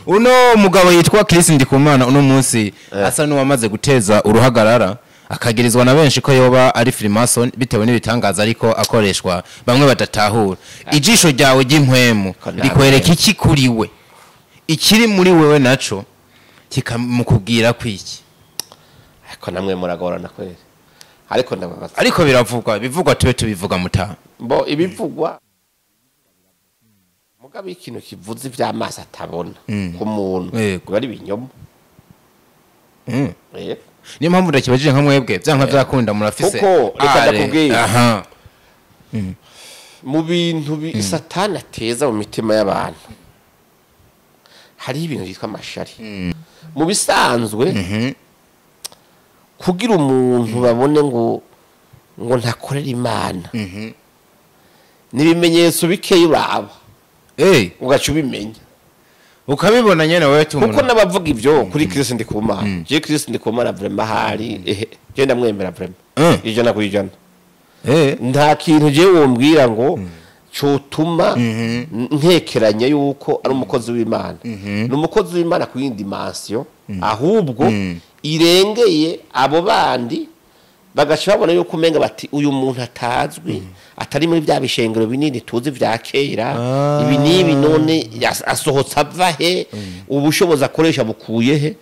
Uno mugabo yitwa Chris Ndikumana uno munsi asa n'uwamaze guteza uruhagarara, akagirizwa na benshi ko yoba ari Freemason bitewe n'ibitangaza ariko akoreshwa bamwe badatahura. Ijisho ryawe ry'impwemu rikwereka iki kuri we? Ikiri muri wewe naco kikamukubwira kwiki? Ariko namwe muragorana kweri. Ariko ndababaza. Ariko biravugwa, bivugwa tube tubivuga mutaha. Mbo ibivugwa mugabe ikintu kivuze ivy'amaso atabona ku muntu ngo ari ibinyoma. Niyo mpamvu ndakibajije nka mwebwe byanka byakunda murafise. Kuko reka ndakubwira. Mu bintu Satani ateza mu mitima y'abantu hari ibintu byitwa amashari. Mu bisanzwe kugira umuntu babone ngo ntakorera Imana nibimenyetso bikeye uraba ugaca ubimenya ukabibona nyene wewe tumuntu. Kuko nabavuga ivyo kuri Chris Ndikumana, je Chris Ndikumana vraiment hari je ndamwemera vraiment 100%. Nta kintu je wombwira ngo cotuma ntekeranya yuko ari umukozi w'Imana. Ni umukozi w'Imana ku yindi dimension ahubwo irengeye abo bandi bagaca babona yuko umenga bati uyu muntu atazwi atari muri bya bishengero binini tuzi vya kera ibi nibi none asohotse ava he, ubushobozi akoresha bukuye he.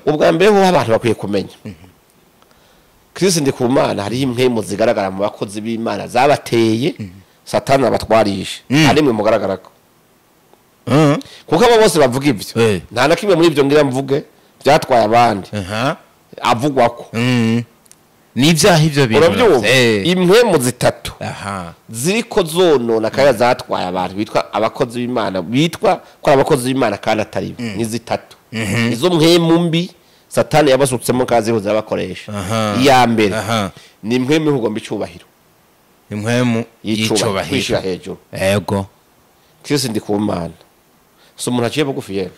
Ubwa mbere ho abantu bakwiye kumenya Chris Ndikumana hari impwemu zigaragara mu bakozi b'Imana zabateye Satani abatwarisha ari mwe mugaragarako. Kuko abo bose bavuga ivyo nta na kimwe muri ivyo ngira mvuge byatwaye abandi avugwako. Nivyaha ivyo bintu impwemu zitatu ziriko zonona kaya zatwaye abantu bitwa abakozi b'Imana, bitwa ko abakozi b'Imana kandi atari ni zitatu. Izo mpwemu mbi Satani yabasutsemo kazi ho zabakoresha. Iya mbere ni impwemu y'ukugomba icubahiro, impwemu y'icubahiro kwishira hejuru. Yego Chris Ndikumana so umuntu aciye bugufi yera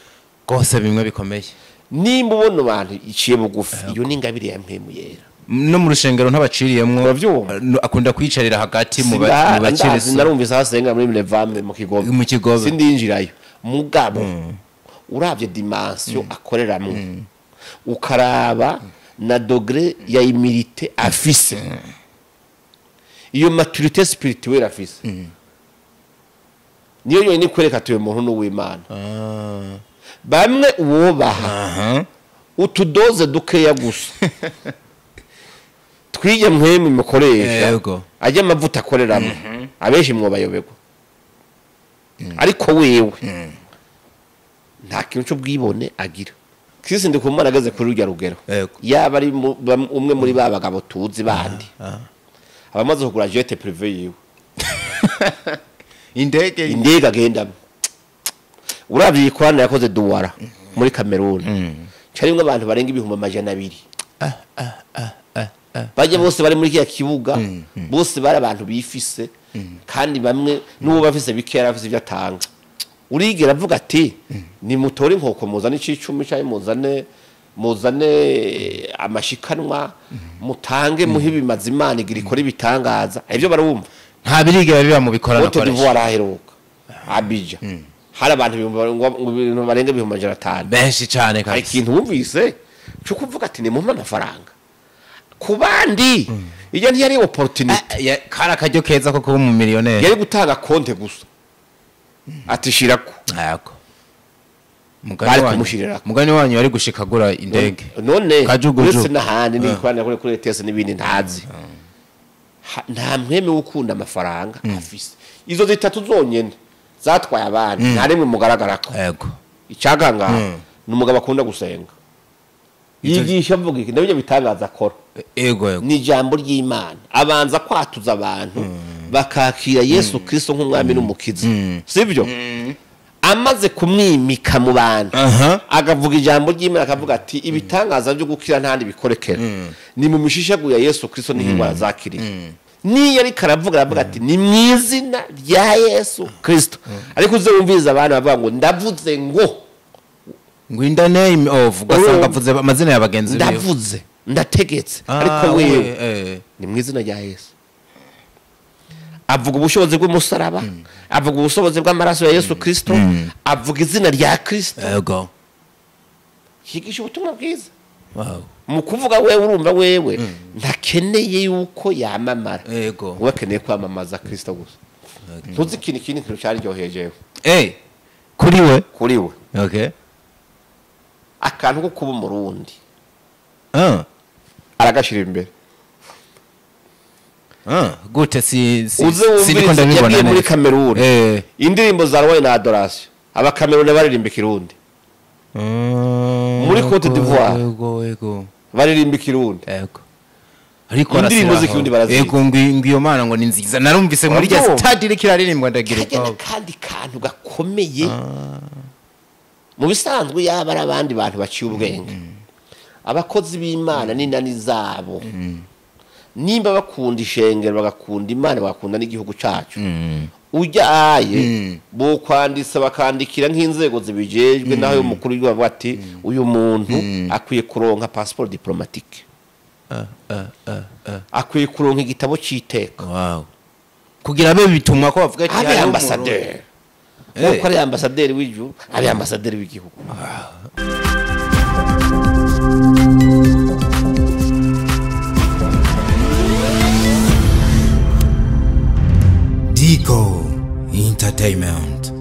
gose bimwe bikomeye. Nimba ubona abantu iciye bugufi iyo ni ingabire ya mpwemu yera. No mu rushengero ntabaciriyemwo akunda kwicarira hagati mu bakirisi. Narumvise asenga muri Levame mu Kigobe sindinjirayo mugabo uravye dimension akoreramwo ukaraba na degré ya humilité afise, iyo maturité spirituelle afise niyo yonyine kwereka tuye muntu n'uw'Imana. Bamwe uwobaha utudoze dukeya gusa twige mpwemu mukoresha ajya amavuta akoreramo abenshi mwobayoberwa. Ariko wewe nta kintu cy'ubwibone agira. Chris Ndikumana ageze kuri rujya rugero yaba ari umwe muri ba bagabo tuzi bandi abamaze kugura jet privé yiwe indege agendamo. Uravye ikorana yakoze Douala muri Cameroon carimwe abantu barenga 200,000 bajye bose bari muri kiya kibuga bose bari abantu bifise kandi bamwe n'uwo bafise bikera bafise ibyo atanga. Urigera avuga ati ni mutore inkoko muzane icicumi cyayi muzane amashikanwa mutange muhe ibimazi Imana igira ikora ibitangaza. Ibyo barumva nta birigera biba mu bikorana koresha. Cote d'Ivoire aheruka Abidjan hari abantu ibintu barenga 500,000 benshi cyane kabisa. Ikintu wumvise cyo kuvuga ati ni mumpa amafaranga ku bandi iyo ntiyari opportunity kari akaryo keza ko kuba umumillionaire yari gutanga konte gusa atishirako. Yego mugani wanyu yari gushikagura indege none uretse n'ahandi n'ikorana kuri kuri ETS n'ibindi ntazi. Nta mweme wukunda amafaranga afise. Izo zitatu zonyene zatwaye abandi nta rimwe mugaragarako. Yego icaganga ni umugabo akunda gusenga yigisha avuga iki nabyo bitangaza akora. Yego ni ijambo ry'Imana abanza kwatuza abantu bakakira Yesu Kristo nk'umwami n'umukiza sibyo? Amaze kumwimika mu bantu agavuga ijambo ry'Imana akavuga ati ibitangaza byo gukira ntandi bikorekera ni mu mishishaguya Yesu Kristo n'indwara zakiriye. Niyo ariko aravuga ati ni mu izina rya Yesu Kristo. Ariko uze wumviriza abantu bavuga ngo ndavuze ngo in the name of ugasanga avuze amazina ya bagenzi biwe ndavuze ndategetse ariko wewe ni mu izina rya Yesu. Avuga ubushobozi bw'umusaraba, avuga ubushobozi bw'amaraso ya Yesu Kristo, avuga izina rya Kristo. Yego. Yigisha ubutumwa bwiza. Wow. Mu kuvuga wewe urumva wewe ntakeneye yuko yamamara. Yego. We akeneye kwamamaza Kristo gusa. Ntuzi ikintu ikindi kintu cyaryohejewe. Kuri we? Kuri we. Okay. Akantu ko kuba umurundi. Aragashira imbere. Gute si ndiko ndabibona muri Cameroon. Indirimbo za Rwanda na Adoration. Aba Cameroon baririmba ikirundi. Muri Cote d'Ivoire. Yego. Baririmba ikirundi. Yego. Ariko indirimbo z'ikirundi barazizi. Yego ngiyo mana ngo ni nziza. Narumvise muri rya stade iriko iraririmbwa ndagira ubwoba. Kandi kantu gakomeye. Mu bisanzwe yaba ari abandi bantu baciye ubwenge. Abakozi b'Imana n'inani zabo. Nimba bakunda ishengero bagakunda Imana bagakunda n'igihugu cacu. Ujya aye bo kwandisa bakandikira nk'inzego zibijejwe naho umukuru w'igihugu ati uyu muntu akwiye kuronka passeport diplomatique. Akwiye kuronka igitabo c'iteka. Wow. Kugira be bitumwa ko bavuga ati ari ambassadeur. Ko ari ambassadeur w'igihugu, ari ambassadeur w'igihugu. Dico Entertainment.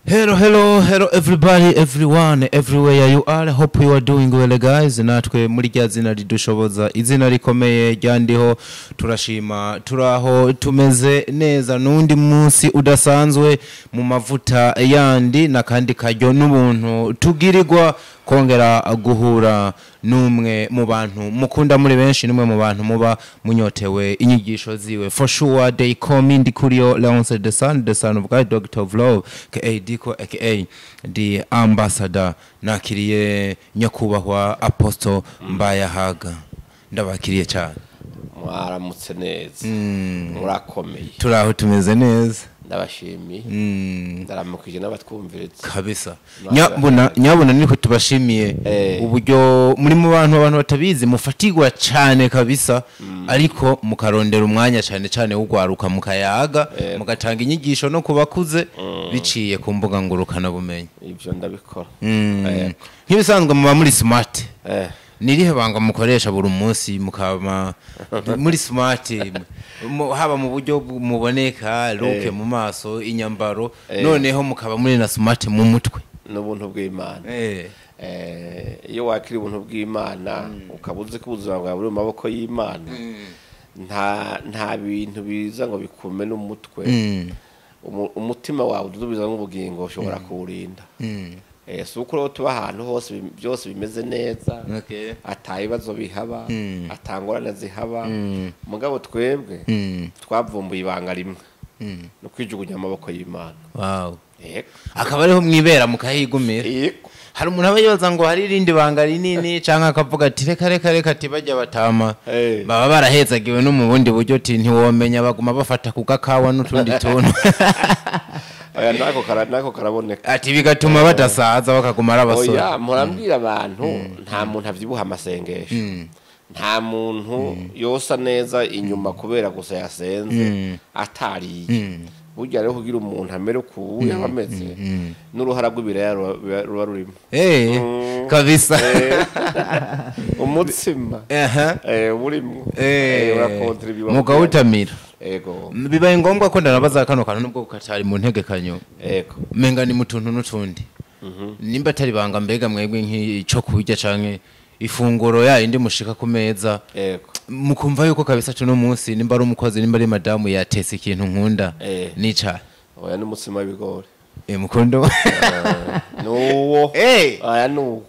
Hello, hello, hello everybody, everyone, everywhere you are. Hope you are doing well guys. Natwe muri rya zina ridushoboza, izina rikomeye ryandiho, turashima, turaho tumeze neza. Nundi munsi udasanzwe mu mavuta yandi nakandi karyo n'ubuntu tugirirwa kongera guhura numwe mu bantu mukunda muri benshi, numwe mu bantu muba munyotewe inyigisho ziwe. For sure they come in Ndikuriyo Leonce the son, the son of God, Doctor of Love, aka Diko, aka the ambassador. Nakiriye nyakubahwa Apostle Mbayahaga, ndabakiriye cyane. Mwaramutse neza. Murakomeye. Turaho tumeze neza. Ndabashimiye. Ndaramukije n'abatwumviritse. Kabisa. Nyabona niko tubashimiye uburyo muri mu bantu abantu batabizi mufatigwa cyane kabisa, ariko mukarondera umwanya cyane cyane w'ugwaruka mukayaga, mugatanga inyigisho no kubakuze biciye ku mbuga ngurukana bumenyi. Ibyo ndabikora. Nk'ibisanzwe muba muri smart. Nirihe banga mukoresha buri munsi mukaba muri smart, haba mu buryo muboneka look mu maso, inyambaro, noneho mukaba muri na smart mu mutwe? N'ubuntu bw'Imana. Iyo wakira ubuntu bw'Imana ukabuze ko ubuzima bwawe buri mu maboko y'Imana, nta bintu biza ngo bikume n'umutwe. Umutima wawe udubiza nk'ubugingo ushobora kuwurinda. Si uko tuba ahantu hose byose bimeze neza, atabibazo bihaba, atangorane zihaba, mugabo twebwe twavumbuye ibanga rimwe, no kwijugunya amaboko y'Imana. Wow. Akaba ariho mwibera mukahigumira. Hari umuntu aba yibaza ngo hari irindi banga rinini canke akavuga ati reka reka reka ati bajya batama baba barahezagiwe no mu bundi buryo ati ntiwomenya baguma bafata ku gakawa n'utundi tuntu. Oya nako karaboneka. Ati bigatuma badasaza bakaguma ari abasore. Oya murambwira abantu nta muntu avyibuha amasengesho. Nta muntu yosa neza inyuma kubera gusa yasenze atariye. Burya rero kugira umuntu amere ku yabameze n'uruhara rw'ibiraya ruba rurimo. Kabisa. Umutsima. Urimo. Urakontribuwa. Mugawutamira. Ego. Bibaye ngombwa ko ndanabaza kano kantu nubwo katari mu ntegekanyo. Ego. Menga ni mutuntu n'utundi. Nimba atari banga mbega mwebwe nk'ico kurya canke ifunguro ya indi mushika ku meza. Ego. Mukumva yuko kabisa tuno munsi nimba ari umukozi nimba ari madamu yatese ikintu nkunda nica. Oya n'umutsima w'ibigori. Mukundo. Nuwo. Oya nuwo.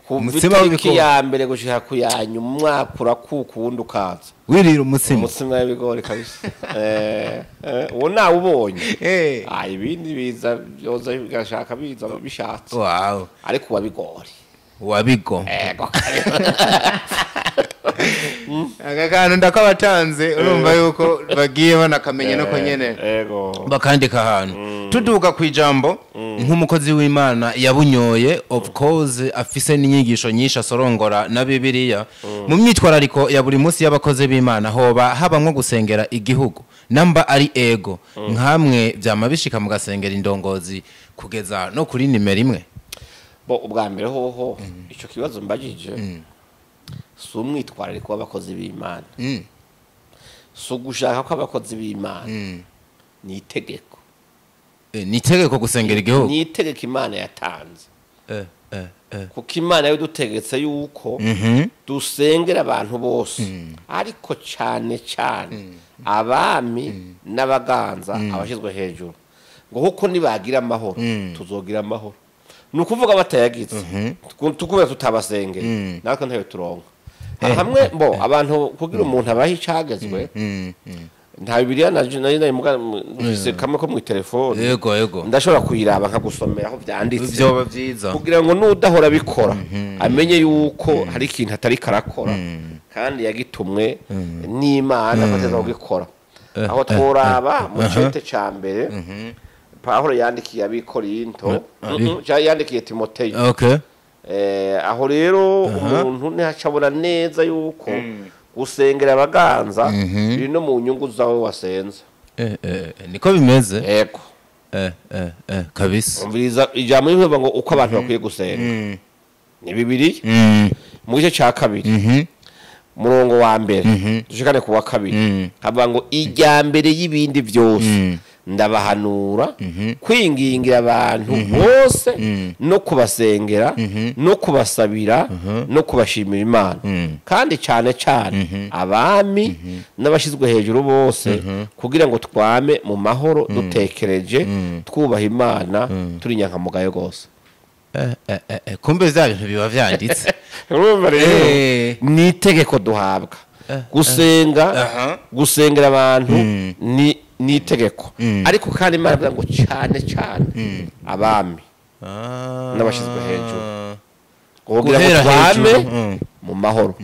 Umutsima w'ibigori ya mbere gushika kuyanyu umwaka urakuka uwundi ukaza. Wirira umutsima. Umutsima w'ibigori kabisa. Uwo nawe ubonye. Ibindi biza byoza bigashaka biza bishatse. Wow. Ariko wabigori. Wabigo. Ego. Aka kantu ndakabatanze urumva yuko bagiye banakamenya no konyene. Ego. Bakandika ahantu. Tuduka kwijambo. Nk'umukozi w'Imana yabunyoye, of course afise n'inyigisho nyinshi asorongora na Bibiliya, mu myitwarariko ya buri munsi y'abakozi b'Imana hoba habamwo gusengera igihugu? Namba ari ego, nkamwe vyama bishika mugasengera indongozi kugeza no kuri nimero imwe? Bo ubwa mbere hoho ico kibazo mbajije si umwitwarariko w'abakozi b'Imana, si ugushaka kw'abakozi b'Imana, ni itegeko. Ni itegeko gusengera igihugu? Ni itegeko Imana yatanze. Kuko Imana yadutegetse yuko dusengera abantu bose, ariko cyane cyane abami n'abaganza, abashyizwe hejuru, ngo kuko nibagira amahoro tuzogira amahoro. Ni ukuvuga batayagize tukubera tutabasengeye natwe ntayo turonka. Hamwe bo abantu kugira umuntu abaho icagezwe, nta Bibiliya nayo mfise kamwe ko mu telefone. Yego yego. Ndashobora kuyiraba nkagusomera aho vyanditse. Vyoba vyiza. Kugira ngo nudahora bikora amenye yuko hari ikintu atari karakora kandi yagitumwe n'Imana ko kugikora. Aho tworaba mu cete ca mbere Pawulo yandikiye ab'Ikorinto, yandikiye Timoteyo. Okay. Aho rero umuntu ntacabona neza yuko gusengera abaganza biri no mu nyungu zawe wasenze. Niko bimeze. Yego. Kabisa. Umviriza ijambo rivuga ngo uko abantu bakwiye gusenga. Ni Bibiliya. Mu gice ca kabiri. Murongo wa mbere dushikane ku wa kabiri. Havuga ngo ijya mbere y'ibindi byose ndabahanura kwingingira abantu bose no kubasengera no kubasabira no kubashimira Imana, kandi cyane cyane abami n'abashyizwe hejuru bose, kugira ngo twame mu mahoro dutekereje twubaha Imana turi nyankamugayo gose. Kumbe za bintu biba vyanditse. Urumva rero ni itegeko duhabwa gusenga, gusengera abantu ni itegeko, ariko kandi Imana ivuga ngo cyane cyane abami n'abashyizwe hejuru kugira ngo twame mu mahoro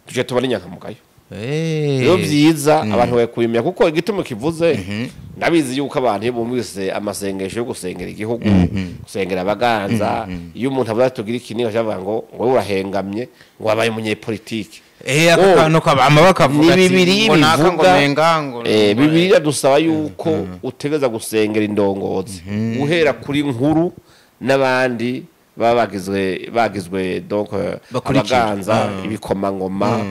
tuje tubone inyankamugayo. Rero byiza abantu bakubimenya, kuko igituma kivuze ndabizi yuko abantu iyo bumvise amasengesho yo gusengera igihugu, gusengera abaganza, iyo umuntu avuga tugira iki niyo bavuga ngo ngo urahengamye, ngo wabaye umunyepolitike. Akano kaba bakavuga ati ngo naka ngo mengango. Bibiliya dusaba yuko utegeza gusengera indongozi uhera kuri nkuru n'abandi bagizwe donc abaganza, ibikomangoma,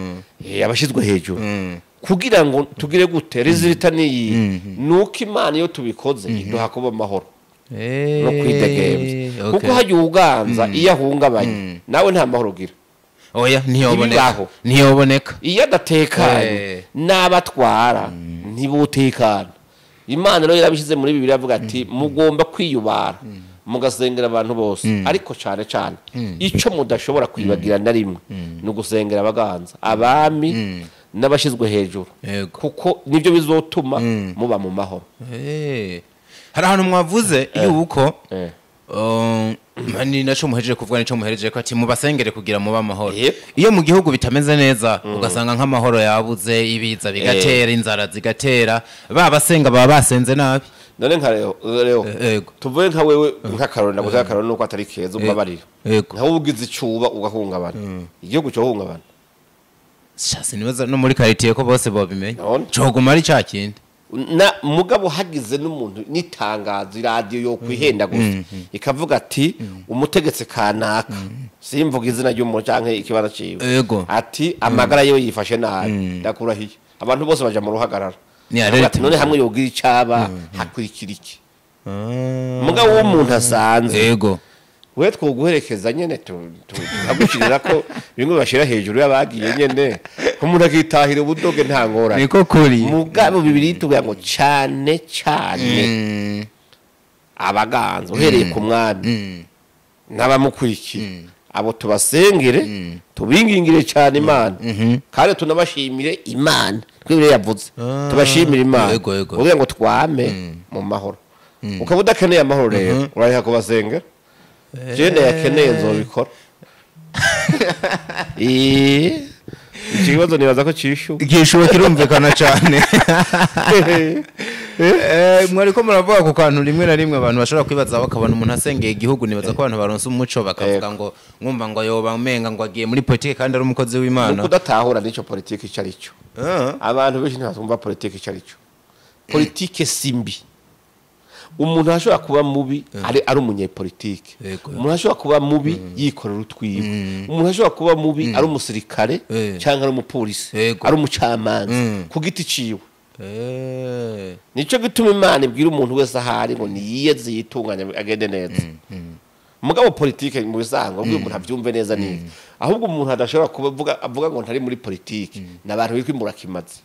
abashyizwe hejuru, kugira ngo tugire gute resulta niyi nuko Imana iyo tubikoze iduha kuba amahoro no kwidegemvya. Kuko hajya uganza iyo ahungabanye nawe nta mahoro ugira. Oya, ntiyoboneka. Ntiyoboneka. Iyo adatekanye n'abatwara ntibutekana. Imana rero yarabishyize muri Bibiliya avuga ati mugomba kwiyubara mugasengera abantu bose, ariko cyane cyane ico mudashobora kwibagira na rimwe ni ugusengera abaganza, abami n'abashyizwe hejuru, kuko nibyo bizotuma muba mu mahoro. Hari ahantu mwavuze yuko ni naco muhejeje kuvuga, nico muhejeje ko ati mubasengere kugira muba amahoro. Iyo mu gihugu bitameze neza ugasanga nk'amahoro yabuze, ibiza bigatera, inzara zigatera, babasenga baba basenze nabi. None nka Leo tuvuye nka wewe nka Karori, naguze Karori nuko atari keza umbabarira, nka ugize icuba ugahungabana, igihugu cyo hungabana. Shasi nibaza no muri quartier ko bose bobimenye coguma ari ca kindi. Na mugabo hagize n'umuntu nitangazo radio yo kwihenda gusa ikavuga ati umutegetse kanaka, simvuga izina ry'umuntu canke ikibazo ciwe, ati amagara yo yifashe nabi, ndakurahiye abantu bose baja mu ruhagarara. Ati none hamwe yogira icaba hakurikira iki? Mugabo w'umuntu asanzwe yego we twoguherekeza nyene tukagushirira ko bimwe bashira hejuru y'abagiye nyene umuntu akitahira ubudoge nta ngorane. Niko kuri mugabo Bibiliya itubwira ngo cyane cyane abaganza uhereye ku mwami n'abamukurikiye, abo tubasengere tubingingire cyane Imana, kandi tunabashimire Imana. Bibiliya yavuze tubashimire Imana kugira ngo twame mu mahoro. Ukaba udakeneye amahoro rero urayiha kubasengera. Je ndayakeneye nzobikora. Ikibazo nibaza ko cishuwe. Igishuwe kirumvikana cyane. Mwariko muravuga ku kantu rimwe na rimwe abantu bashobora kwibaza, bakabona umuntu asengeye igihugu, nibaza ko abantu baronse umuco bakavuga ngo mwumva ngo yoba umenga ngo agiye muri politike kandi ari umukozi w'Imana. Kudatahura nico politike ico ari cyo. Abantu benshi ntibatumva politike ico ari cyo. Politike simbi. Umuntu ashobora kuba mubi ari umunyepolitike. Umuntu ashobora kuba mubi yikorera utwiwe. Umuntu ashobora kuba mubi ari umusirikare cyangwa ari umupolisi, ari umucamanza ku giti ciwe. Nico gituma Imana ibwira umuntu wese ahari ngo niyeze yitunganya agende neza. Mugabo politike mu bisanzwe ubwo umuntu avyumve neza ni ahubwo umuntu adashobora kuvuga avuga ngo ntari muri politike nabantu bitwa kimaze.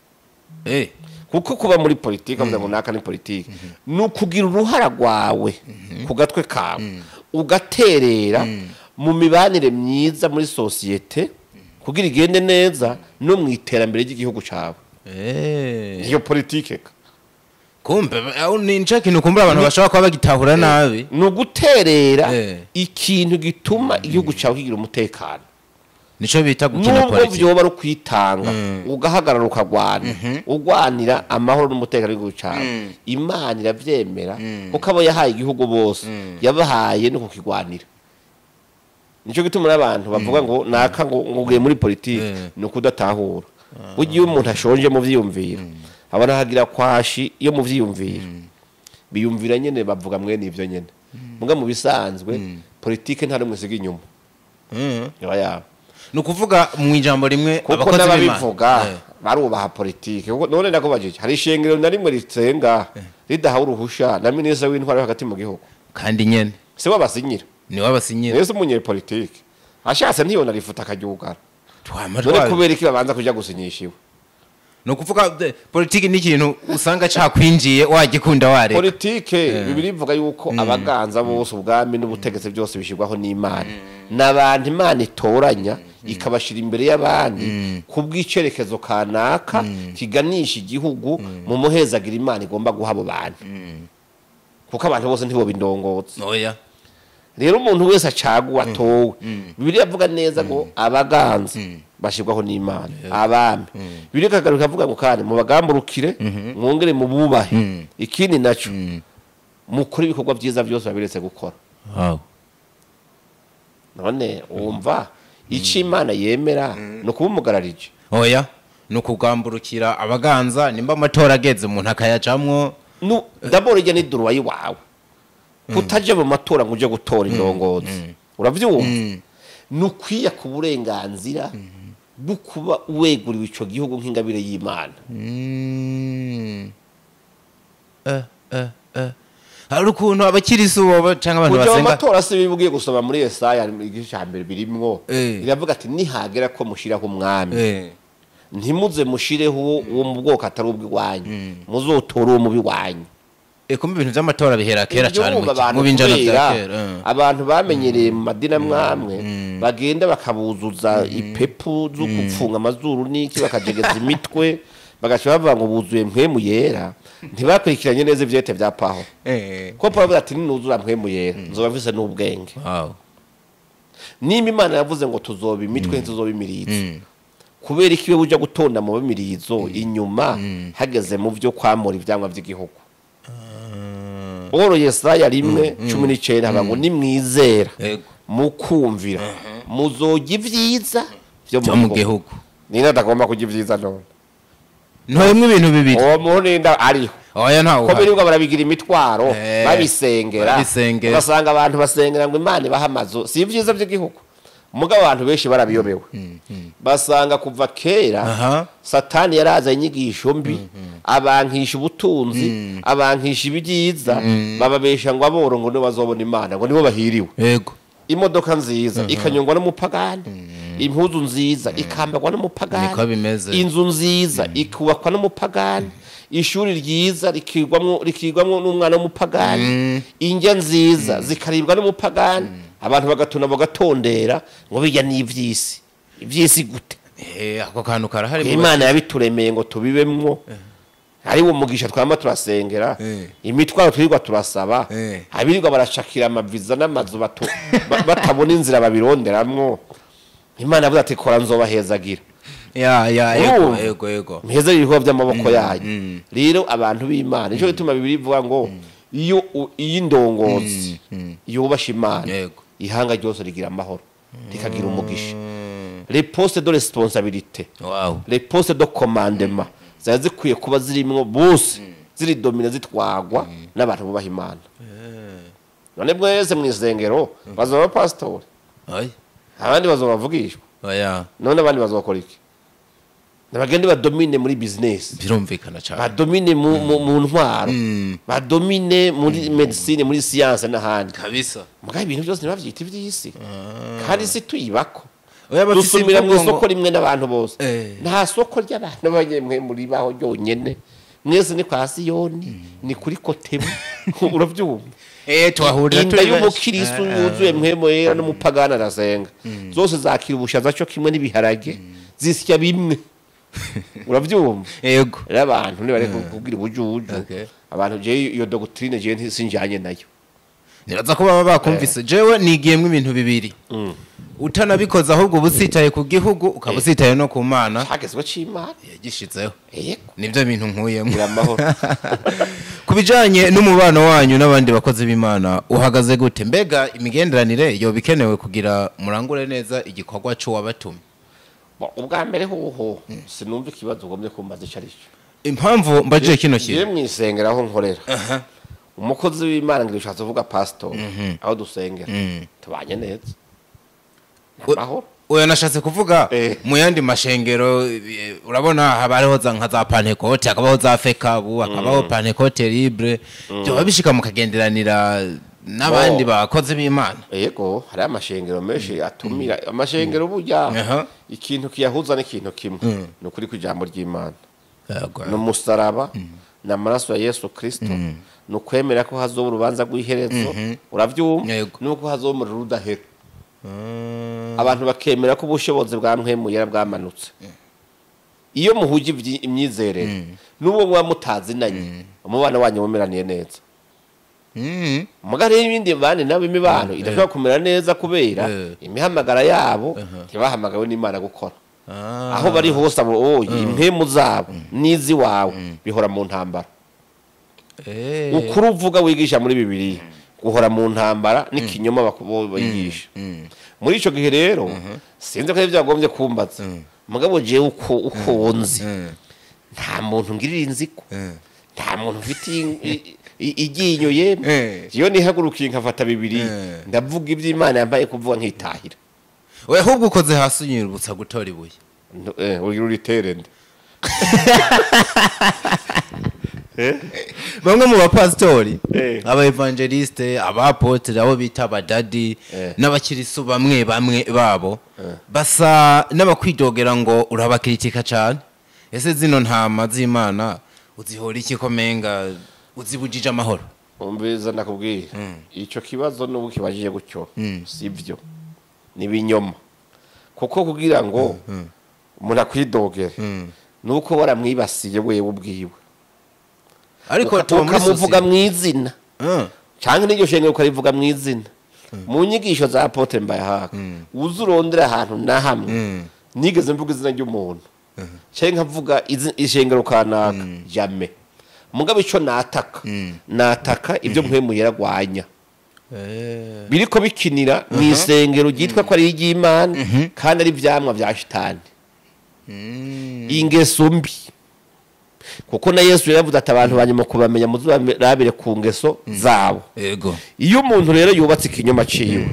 Kuko kuba muri politike avuga ngo naka ni politike nukugira uruhara rwawe ku gatwe kawe ugaterera mu mibanire myiza muri societe kugira igende neza no mu iterambere ry'igihugu cyawe. Iyo politike kumbe ni nca kintu kumbura abantu bashobora kuba bagitahura nabi no guterera ikintu gituma igihugu cyawe kigira umutekano. Nico bita gukina politike. Nubwo byoba ari kwitanga ugahagarara ukagwana ugwanira amahoro n'umutekano w'igihugu cyawe, Imana iravyemera kuko abo yahaye igihugu bose yabahaye no kukigwanira. Nico gituma n'abantu bavuga ngo naka ngo ngugiye muri politike no kudatahura. Ugiye umuntu ashonje mu vyiyumviro abana hagira kwashi iyo mu vyiyumviro biyumvira nyene bavuga mwene ivyo nyene. Muga mu bisanzwe politike nta rumwe siga inyuma. Yaba nukuvuga mu ijambo rimwe abakozi b'Imana barubaha politike. None ndakubajije hari ishengero na rimwe ritsenga ridahawe uruhusha na ministre w'intwaro hagati mu gihugu kandi nyene se wabasinyira ni wabasinyira yesu umunyepolitike ashatse ntiyona rifuta akaryugara. None kubera iki babanza kuja gusinyisha iwe? No kuvuga politike ni ikintu usanga cakwinjiye wagikunda wareka. Politike bibiri ivuga yuko abaganza bose ubwami n'ubutegetsi byose bishirwaho n'Imana. N'abantu Imana itoranya ikabashira imbere y'abandi kubw'icerekezo kanaka kiganisha igihugu mu muhezagira Imana igomba guha abo bantu. Kuko abantu bose ntibo bindongotse. Oya. Rero umuntu wese acaguwa atowe. Bibiri avuga neza ngo abaganza bashirwaho n'Imana abami. Bibiri kagaruka avuga ngo kandi mubagamburukire mwongere mububahe. Ikindi naco mukora ibikorwa byiza byose babiretse gukora. Wow. None umva ico Imana yemera no kubumugararije. Oya, no kugamburukira abaganza nimba amatora ageze umuntu akayajamwo. No d'abord ijya ni droit yiwawe. Kutaje mu matora ngo uje gutora indongozi. Uravyumva? Nukwiya ku burenganzira bwo kuba weguriwe ico gihugu nk'ingabire y'Imana. Hari ukuntu abakirisu bo canke abantu basenga mu matora se bibugiye gusoma muri Yesaya igice ca mbere birimwo iravuga ati nihagera ko mushiraho umwami ntimuze mushireho uwo mu bwoko atari ubw'iwanyu muzotora uwo mu biwanyu. Kumbe ibintu by'amatora bihera kera cyane mu binjana bya kera. Abantu bamenyereye mu madina mwamwe bagenda bakabuzuza ipepu zo gupfunga amazuru niki bakajegeza imitwe bagaca bavuga ngo buzuye mpwemu yera ntibakurikiranye neza ivyete bya Paho. Ko Paho avuga ati ninuzura mpwemu yera nzoba mfise n'ubwenge. Nimba Imana yavuze ngo tuzoba imitwe ntituzoba imirizo. Kubera iki we uja gutonda mu bimirizo inyuma hageze mu vyo kwamura ivyangwa vy'igihugu. Oro Yesaya 1:19 haba ngo nimwizera mukumvira muzojya ivyiza byo mu gihugu. Nina ndagomba kujya ivyiza none. Ntoyemwe ibintu bibiri. Uwo murinda ariho. Oya ntawo. Ko birirwa barabigira imitwaro babisengera. Ugasanga abantu basengera ngo Imana ibahe amazu si ivyiza by'igihugu. Mugabo abantu benshi barabiyobewe. Basanga kuva kera Satani yaraza inyigisho mbi abankisha ubutunzi abankisha ibyiza bababesha ngo aboro ngo nibo bazobona Imana ngo nibo bahiriwe. Yego. Imodoka nziza ikanyongwa n'umupagani, impuzu nziza ikambagwa n'umupagani, inzu nziza ikubakwa n'umupagani, ishuri ryiza rikigwamwo n'umwana w'umupagani, indya nziza zikaribwa n'umupagani. Abantu bagatuna bagatondera ngo bijya n'ivyisi. Ivyisi gute? Ako kantu karahari. Imana yabituremeye ngo tubibemwo. Ari wo mugisha twama turasengera, imitwaro twirirwa turasaba, abirirwa barashakira amaviza n'amazu batabona inzira babironderamwo. Imana yavuze ati kora nzobahezagira. Ya ya, yego yego yego. Muhezagire ibikorwa by'amaboko yanyu. Rero abantu b'Imana, nico gituma Bibiliya ivuga ngo iyo indongozi yubasha Imana, ihanga ryose rigira amahoro, rikagira umugisha. Les postes de responsabilité, les postes de commandement zari zikwiye kuba zirimwo bose, ziri domine, zitwagwa n'abantu bubaha Imana. None mwese mw'isengero bazoba pastor, abandi bazobavugishwa, none abandi bazokora iki? Nabagende badomine muri business, birumvikana cyane, badomine mu ntwaro, badomine muri medicine, muri science n'ahandi kabisa. Mugabe ibintu byose ntibavyita ivy'isi, kandi isi tuyibako. Dusumira mu isoko rimwe n'abantu bose. Nta soko ry'abantu banyemwe muri baho ryonyene. Mwese ni kwa Siyoni, ni kuri Kotebu. Uravyumva? Twahurira turi benshi. Y'umukristo yuzuye mwemo yera n'umupagana arasenga. Zose zakira ubushaza cyo kimwe n'ibiharage, zisya bimwe. Uravyumva? Yego. Rero abantu nibareka kugira ubujuju. Abantu je iyo doctrine je ntisinjanye nayo. Niraza ko baba bakumvise. Jewe nigiyemwe ibintu bibiri. Utanabikoze ahubwo ubusitaye ku gihugu, ukaba usitaye no ku Mana. Hagezwe c'Imana yagishitseho. Yego. Nivyo bintu nkuyemo. Amahoro. Kubijanye n'umubano wanyu n'abandi bakozi b'Imana uhagaze gute? Mbega imigenderanire yo bikenewe kugira murangure neza igikorwa cyo wabatumye? Ubwa mbere hoho sinumva ikibazo ugomye kumbaza ico arico. Impamvu mbaje kino kintu. Ye mwisengera aho nkorera. Umukozi w'Imana ngira ushatse uvuga pastor aho dusengera. Tubanye neza. Amahoro. Oya nashatse kuvuga mu yandi mashengero urabona haba hariho za nka za Pentecote, hakabaho za Fekabu, hakabaho Pentecote libre. Byo bishika mukagenderanira n'abandi bakozi b'Imana. Yego, hari amashengero menshi atumira amashengero burya ikintu kiyahuza n'ikintu kimwe. Ni ukuri kw'ijambo ry'Imana. No musaraba na maraso ya Yesu Kristo, no kwemera ko hazoba urubanza rw'iherezo, uravyumva, nuko hazoba umuriro udahera. Abantu bakemera ko ubushobozi bwa mpwemu yera bwamanutse. Iyo muhuje imyizerere n'ubwo muba mutazinanye, umubano wanyu mumeraniye neza. Mugare y'ibindi bane nabo imibano idashobora kumera neza kubera imihamagara yabo ntibahamagawe n'Imana gukora. Aho bari hose abo oyi impemu zabo n'izi wawe bihora mu ntambara. Ukuri uvuga wigisha muri Bibiliya guhora mu ntambara n'ikinyoma bakubigisha. Muri ico gihe rero sinzi ko byagombye kumbaza. Mugabo je uko nzi nta muntu ngirira inziko, nta muntu mfite iryinyo yemwe. Iyo nihagurukiye nkafata Bibiliya ndavuga iby'Imana yambaye kuvuga nkitahira. Oya ahubwo ukoze hasi unyirubutsa gutora ibuye. Ugira uriterende. Bamwe mu bapastori, aba evangeliste, abapotre, abo bita abadadi n'abakirisu bamwe bamwe babo basa n'abakwidogera ngo urabakritika cyane. Ese zino ntama z'Imana uzihora iki komenga uzibujije amahoro? Umbiza nakubwiye ico kibazo n'ubu kibajije gutyo sivyo, ni binyoma. Kuko kugira ngo umuntu akwidogere nuko waramwibasiye wewe ubwiwe. Ariko tukamuvuga mw'izina canke n'iryo shengero ukarivuga mw'izina. Mu nyigisho za Apotre Mbayahaka uzurondera ahantu na hamwe nigeze mvuga izina ry'umuntu canke nkavuga ishengero kanaka jamais. Mugabo ico nataka nataka ibyo mpwemu yaragwanya biriko bikinira mw'isengero ryitwa ko ari iry'Imana kandi ari ivyamwa vya shitani. Ingeso mbi. Kuko na Yesu yaravuze ati abantu banyuma kubamenya muzabirabire ku ngeso zabo. Yego. Iyo umuntu rero yubatse ikinyoma ciwe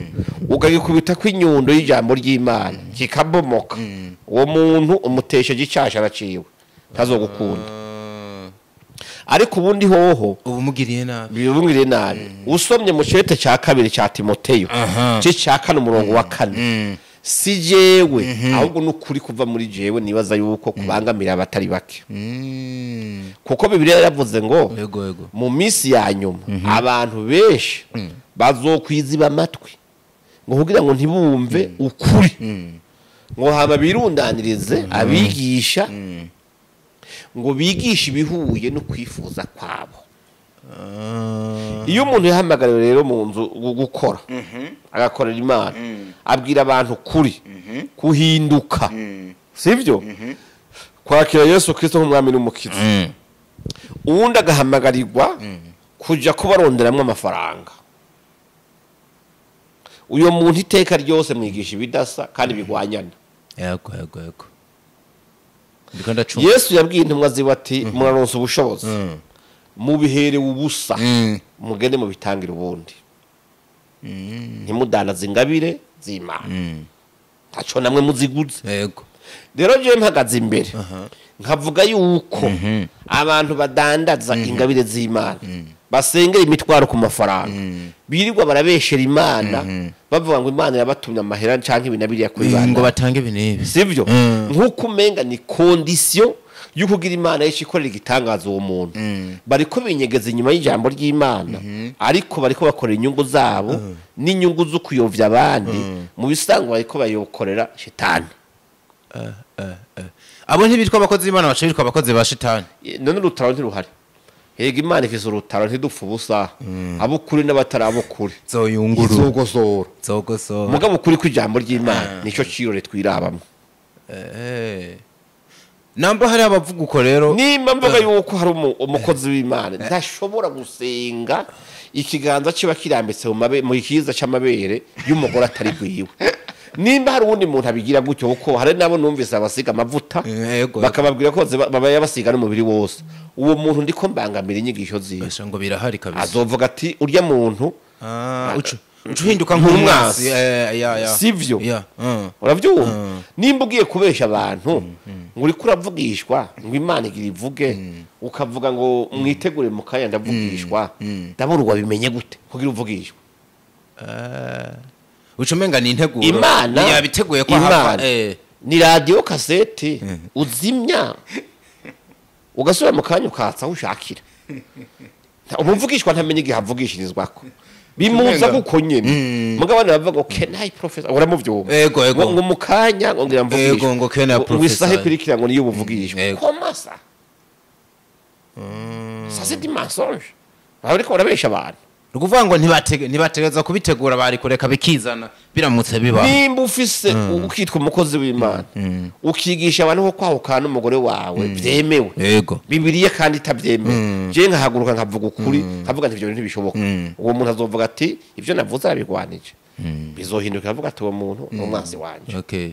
ukagikubita kw'inyundo y'ijambo ry'Imana kikabomoka, uwo muntu umutesheje icashara ciwe ntazogukunda. Ariko ubundi hoho ubumugiriye nabi, bibumugiriye nabi. Usomye mu cete ca kabiri ca Timoteyo ce ca kane umurongo wa 4, si jewe ahubwo nukuri kuva muri jewe nibaza yuko kubangamira abatari bake. Kuko Bibiliya yaravuze ngo yego mu minsi ya nyuma abantu benshi bazokwiziba amatwi ngo kugira ngo ntibumve ukuri, ngo hama birundanirize abigisha ngo bigishe ibihuye no kwifuza kwabo. Iyo umuntu yahamagariwe rero mu nzu gukora agakorera Imana, abwira abantu kuri kuhinduka Sivyo? Kwakira Yesu Kristo nk'umwami n'umukiza. Uwundi agahamagarirwa kuja kubaronderamwo amafaranga. Uyo muntu iteka ryose mwigisha ibidasa kandi bigwanyana. Yego yego yego. Ndiko ndacumva. Yesu yabwiye intumwa ziwe ati muraronsa ubushobozi. Mubihere ubusa. Mugende mubitangira ubundi. Ntimudanaze ingabire z'Imana. Ntaco namwe muziguze. Yego. Rero je mpagaze imbere nkavuga yuko abantu badandaza ingabire z'Imana basengera imitwaro ku mafaranga birirwa barabeshera Imana bavuga ngo Imana yabatumye amahera canke ibinabiriya kuri bana ngo batange ibintu sivyo? Nkuko umenga ni condition yukugira Imana yishikorera igitangaza uwo muntu. Bariko binyegeza inyuma y'ijambo ry'Imana ariko bariko bakorera inyungu zabo n'inyungu zo kuyovya abandi mu bisango bariko bayokorera shetani. Abo ntibitwa abakozi b'Imana baca bitwa abakozi ba shetani. None urutaro ntiruhari. Hega Imana ifise urutaro ntidupfa ubusa. Abukuri n'abatari abukuri zoyunguru izogosora zogosora. Mugabo ukuri kw'ijambo ry'Imana nico cirore twirabamwo. Namba hari abavuga uko rero nimba mvuga yuko hari umukozi w'Imana ntashobora gusenga ikiganza ciba kirambitse mu kiza c'amabere y'umugore atari gwiwe. Nimba hari uwundi muntu abigira gutyo kuko hari nabo numvise abasiga amavuta bakababwira ko baba yabasiga n'umubiri wose, uwo muntu ndiko mbangamira inyigisho ziwe ngo birahari kabisa. Azovuga ati urya muntu uhinduka nk'umwasi. Sivyo? Uravyumva? Nimba ugiye kubesha abantu ngo uriko uravugishwa ngo Imana igira ivuge ukavuga ngo mwitegure mu kanya ndavugishwa, ndabura wabimenye gute kugira uvugishwe? Ucumenga ni integuro Imana yabiteguye ko hapa ni radio kasete uzimya ugasubira mu kanya ukatsa aho ushakira. Umuvugishwa ntamenye igihe avugishirizwako bimuza kuko nyene. Mugabo bana bavuga can I professor uramuvyumva ngo mu kanya ngo ngira mvugishwe yego ngo can I professor ngo isahe kurikira ngo niyo ubuvugishwe. Comment ça? Ça c'est du mensonge. Bariko barabesha abantu. Rukuvuga ngo ntibategereza kubitegura bari kureka bikizana biramutse biba. Nimba ufise ukitwa umukozi w'Imana ukigisha abantu ko kwahukana n'umugore wawe byemewe. Yego. Bibiliya kandi itabyemewe. Je nkahaguruka nkavuga ukuri nkavuga nti ibyo bintu ntibishoboka. Uwo muntu azovuga ati ibyo navuze arabigwanije. Bizohinduka avuga ati uwo muntu ni umwanzi wanje. Okay.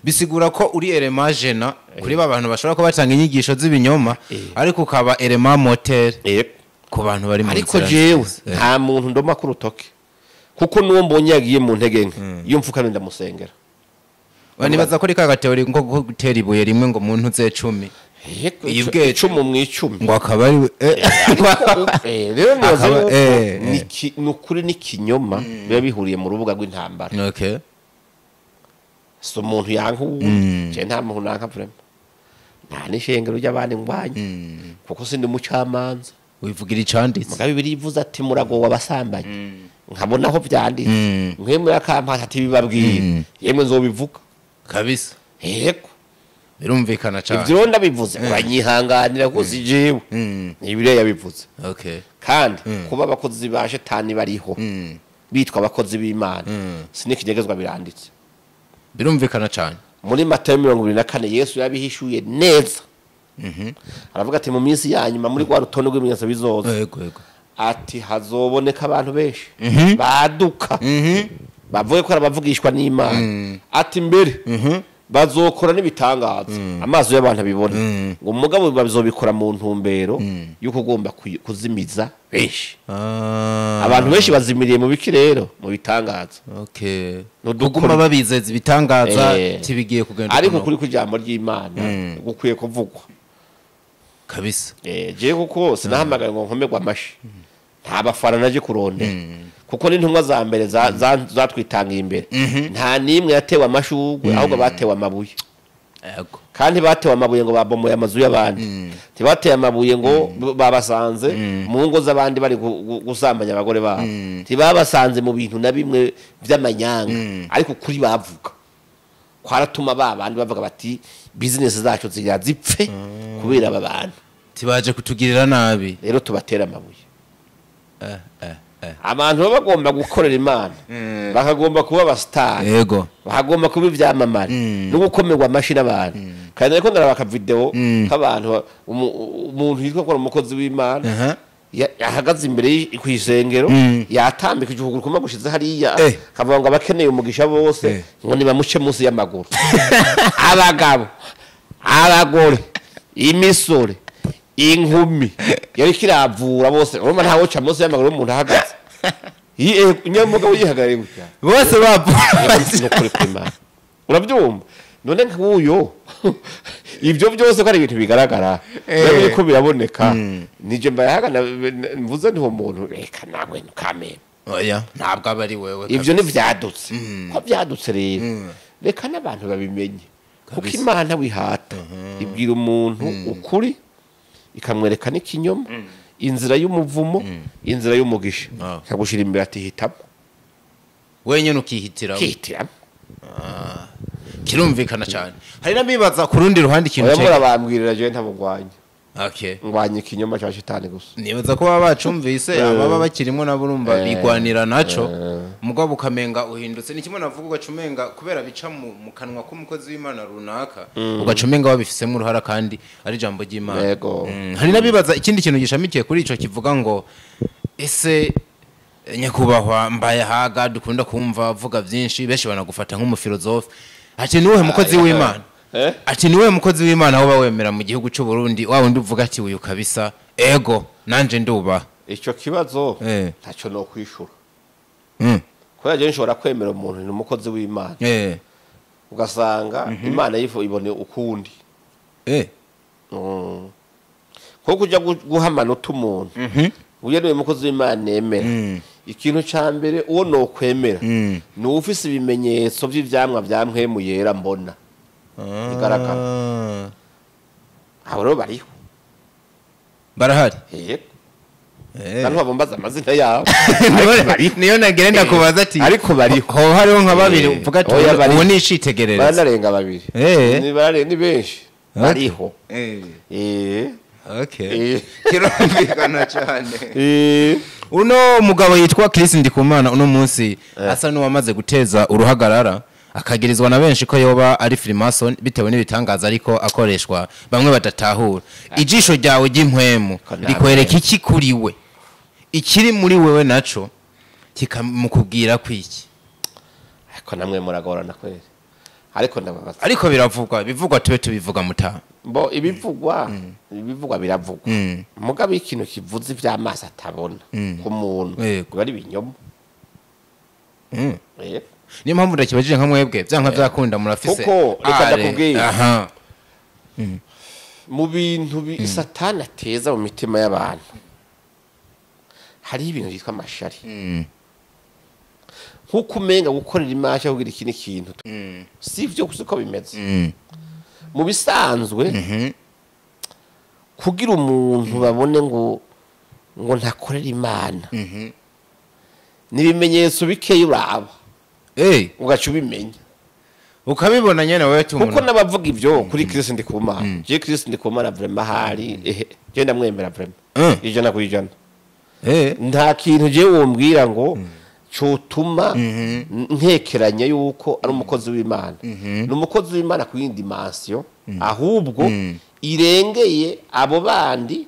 Bisigura ko uri elema jena kuri ba bantu bashobora ko batanga inyigisho z'ibinyoma ariko ukaba elema moteur. Yego. Ku bantu bari mu ariko jewe nta muntu ndoma ku rutoke kuko nuwo mbonye yagiye mu ntege nke iyo mfukamye ndamusengera. Nibaza ko rika gateori ngo gutera ibuye rimwe ngo muntu ze 10 yibwe 10 mu 10 ngo akaba ari rero nibaza ni ukuri n'ikinyoma biba bihuriye mu rubuga rw'intambara. Okay. So umuntu yanka uwundi je nta muntu nanka vraiment nta n'ishengero ry'abandi ngwanye kuko sindi umucamanza. Wivugira icanditse. Mugabe birivuze ati muragowe abasambanyi. Nkabona aho byanditse. Nkemwe akampata ati bibabwira. Yemwe nzobivuga. Kabisa. Yego. Birumvikana cyane. Ivyo ndabivuze uranyihanganira kuko si jewe. Ni Bibiliya yabivuze. Okay. Kandi kuba abakozi ba shetani bariho bitwa abakozi b'Imana sinikinyegezwa biranditse. Birumvikana cyane. Muri Matayo 24 Yesu yabihishuye neza. Aravuga ati mu minsi ya nyuma muri rwa rutonde rw'ibimenyetso bizoza. Yego yego. Ati hazoboneka abantu benshi baduka bavuye ko arabavugishwa n'Imana. Ati mbere bazokora n'ibitangaza amaso y'abantu abibona ngo mugabo bazobikora mu ntumbero yuko ugomba kuzimiza benshi. Abantu benshi bazimiriye mu biki rero mu bitangaza. Okay. Kuguma babizeza ibitangaza tibigiye kugenda. Ariko kuri kujambo ry'Imana gukwiye kuvugwa. Kabisa. Je kuko sinahamagaye ngo nkomerwa amashi. Nta bafana naje kurondera. Kuko n'intumwa za mbere zatwitangiye imbere. Nta nimwe yatewe amashugwe ahubwo batewe amabuye. Yego. Kandi batewe amabuye ngo babomoye amazu y'abandi. Ntibateye amabuye ngo babasanze mu ngo z'abandi bari gusambanya abagore babo. Ntibabasanze mu bintu na bimwe by'amanyanga ariko kuri bavuga. Kwaratuma babandi bavuga bati business zacu zigira zipfe kubera aba bantu tibaje kutugirira nabi rero tubatera amabuye. Abantu baba bagomba gukorera Imana, bakagomba kuba abastar, yego, bakagomba kuba ivyamamare no gukomerwa amashi n'abantu. Kandi ariko ndaraba video k'abantu, umuntu yitwa ko ari umukozi w'Imana yahagaze imbere ku isengero, yatambika igihuguru kuma gushize hariya, kavuga ngo abakeneye umugisha bose ngo nibamuce munsi y'amaguru. Abagabo, abagore, imisore, inkumi, yari kiravura bose. Urumva ntawe uca munsi y'amaguru umuntu ahagaze. Nyamugabo yihagarariye gutya bose bapfa nukuri kw'Imana. Urabyumva? None nk'uyo ibyo byose ko ari ibintu bigaragara biriko biraboneka, nije mbayahagana mvuze nti uwo muntu reka nawe ntukamena. Oya, ntabwo aba ari wewe. Ibyo ni vyadutse. Ko vyadutse rero reka n'abantu babimenye, kuko Imana wihata ibwira umuntu ukuri ikamwereka n'ikinyoma, inzira y'umuvumo, inzira y'umugisha, ikagushira imbere ati hitamo wenyine ukihitiramo. Kihitiramo. Kirumvikana cyane. Hari n'abibaza ku rundi ruhande ikintu cyo murabambwirira je ntabugwanya. Okay. Ngwanya ikinyoma cya shitani gusa. Nibaza ko baba bacumvise ababa bakirimo nabo urumva bigwanira naco, mugabo ukamenga uhindutse. Ni kimwe navuga ugacumenga kubera bica mu kanwa k'umukozi w'Imana runaka, ugacumenga wabifisemo uruhara kandi ari jambo ry'Imana. Yego. Hari n'abibaza ikindi kintu gishamikiye kuri ico kivuga ngo ese nyakubahwa Mbayahaga dukunda kumva avuga byinshi, benshi banagufata nk'umufilozofe, ati niwe mukozi w'Imana? Ati niwe mukozi w'Imana woba wemera mu gihugu cy'u Burundi, wa wundi uvuga ati uyu kabisa ego nanje nduba? Ico kibazo ntaco no kwishura. Kubera je nshobora kwemera umuntu ni umukozi w'Imana, ugasanga Imana yifu ibone ukundi. Ko kuja guha amanota umuntu uyo niwe mukozi w'Imana nemera, ikintu ca mbere uwo no kwemera ni ufise ibimenyetso vy'ivyamwa vyamwemu yera mbona igaragara. Abo rero bariho, barahari. Yego. Kandi babombaza amazina yabo. Niyo nagenda kubaza ati ariko bariho. Ho hariho nka babiri uvuga ati uwo ni icitegererezo. Banarenga babiri. Ni bare ni benshi. Bariho. Okay. Kirumvikana cyane. Uno mugabo yitwa Chris Ndikumana uno munsi asa n'uwamaze guteza uruhagarara, akagirizwa na benshi ko yoba ari Freemason bitewe n'ibitangaza ariko akoreshwa bamwe badatahura. Ijisho ryawe ry'impwemu rikwereka iki kuri we, ikiri muri wewe naco kikamukubwira kwiki? Ariko namwe muragorana kweri. Ariko ndababaza. Ariko biravugwa, bivugwa tube tubivuga muta. Bo ibivugwa, ibivugwa biravugwa. Mugabe ikintu kivuze ivy'amaso atabona ku muntu bari binyoma. Niyo mpamvu ndakibajije nka mwebwe byanka byakunda murafise. Kuko reka ndakubwira. Mu bintu Satani ateza mu mitima y'abantu hari ibintu byitwa amashari. Nkuko umenga gukorera Imana kugira ikindi kintu si byo kuko bimeze. Mu bisanzwe kugira umuntu babone ngo ntakorera Imana ni ibimenyetso bikeye uraba. Ugaca ubimenya ukabibona nyene wewe tumuntu. Kuko nabavuga ivyo kuri Chris Ndikumana, je Chris Ndikumana vraiment hari je ndamwemera vraiment 100%. Nta kintu je wombwira ngo cotuma ntekeranya yuko ari umukozi w'Imana. Ni umukozi w'Imana ku yindi dimension, ahubwo irengeye abo bandi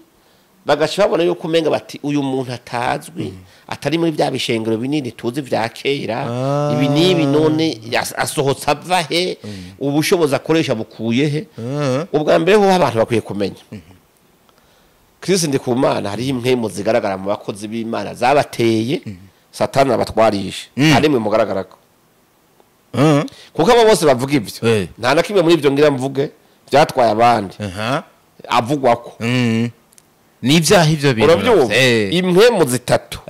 bagaca babona yuko umenga bati uyu muntu atazwi, atari muri bya bishengero binini tuzi vya kera, ibi nibi none asohotse ava he, ubushobozi akoresha bukuye he. Ubwa mbere ho abantu bakwiye kumenya Chris Ndikumana hari impwemu zigaragara mu bakozi b'Imana zabateye Satani abatwarisha, ari mwe mugaragarako. Kuko abo bose bavuga ivyo nta na kimwe muri ivyo ngira mvuge byatwaye abandi avugwako. Nivyaha ivyo bintu urabyumva, impwemu zitatu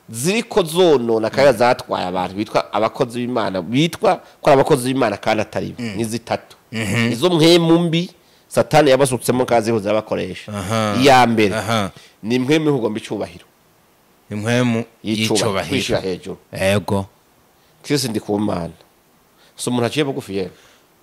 ziriko zonona kandi zatwaye abantu bitwa abakozi b'Imana, bitwa ko ari abakozi b'Imana kandi atari ni zitatu. Izo mpwemu mbi Satani yabasutsemo kazi ho zabakoresha. Iya mbere ni impwemu y'ukugomba icubahiro, impwemu y'icubahiro kwishira hejuru. Yego. Chris Ndikumana so umuntu aciye bugufi yego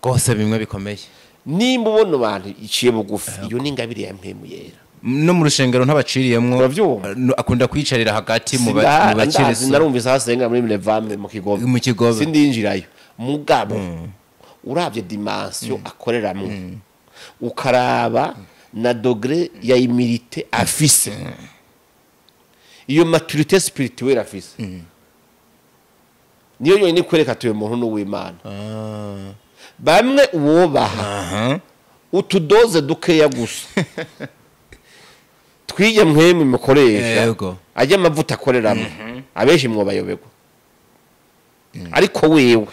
gose bimwe bikomeye. Nimba ubona abantu iciye bugufi, iyo ni ingabire ya mpwemu yera. No mu rushengero ntabaciriyemwo, Uravyumva? Akunda kwicarira hagati mu Sinda- mu ndazi, bakirisu. Narumvise ahasenga muri Minevame mu Kigobe. Mu Kigobe. Sindinjirayo, mugabo uravye dimension akoreramwo, ukaraba na degré ya humilité afise, iyo maturité spirituelle afise, niyo yonyine ikwereka ati uyu muntu ni uw'Imana. Bamwe uwobaha utudoze dukeya gusa twige mwemwe mukoresha, ajya amavuta akoreramo, abenshi mwobayoberwa, ariko wewe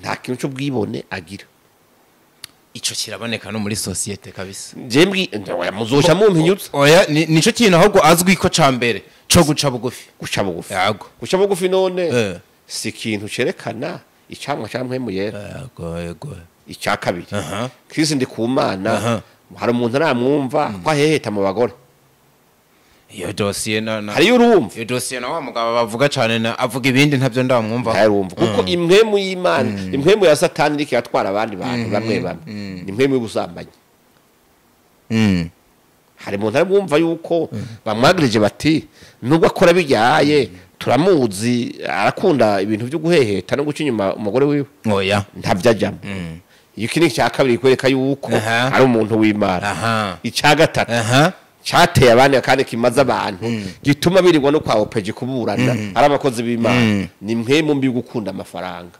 nta kintu cy'ubwibone agira. Ico kiraboneka no muri société kabisa. Njye muzoca mumpinyutsa. Oya, nico kintu ahubwo azwi ko ca mbere co guca bugufi. Guca bugufi. Yego. Guca bugufi none si ikintu cerekana icamwa ca Mpwemu Yera? Yego. Icya kabiri, Chris Ndikumana, hari umuntu aramwumva ko aheheta mu bagore? Iyo dosiye na Hariyo urumva? Iyo dosiye na wa mugabo bavuga cane, na avuga ibindi, ntabyo ndamwumva. Ntayarumva, kuko impwemu y'Imana, impwemu ya Satani iriko iratwara abandi bantu bamwe bamwe ni impwemu y'ubusambanyi. Hari umuntu aramwumva yuko bamwagirije bati nubwo akora bijyaye, turamuzi arakunda ibintu byo guheheta no guca inyuma umugore wiwe? Oya. Ntabyo ajyamo. Iyo iki ni icya kabiri kwereka yuko ari umuntu w'Imana. Icya gatatu cyateye abandi kandi kimaze abantu, gituma birirwa no kwa OPJ kuburana ari abakozi b'Imana, ni mpwemu mbi yo gukunda amafaranga.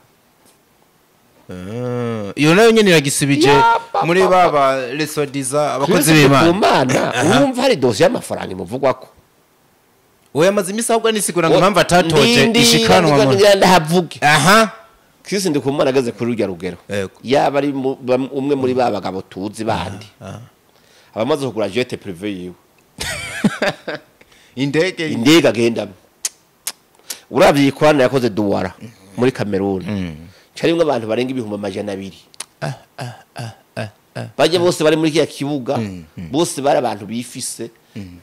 Iyo nayo nyene iragisibije Ya, pa, muri pa, pa. baba lesodiza abakozi Kristo b'Imana. Mana, urumva hari dosiye y'amafaranga imuvugwako? Oya, amaze imisi ahubwo anisigura ngo impamvu atatoje ishikanwa Ndahavuge. Kristo Ndikumana ageze kuri rurya rugero, yaba ari umwe muri ba bagabo tuzi bandi abamaze kugura jet privé yiwe, Indege. Indege agendamo. Uravye ikorana yakoze Douala muri Cameroon, carimwo abantu barenga 200,000. Bajya bose bari muri kiriya kibuga, bose bari abantu bifise,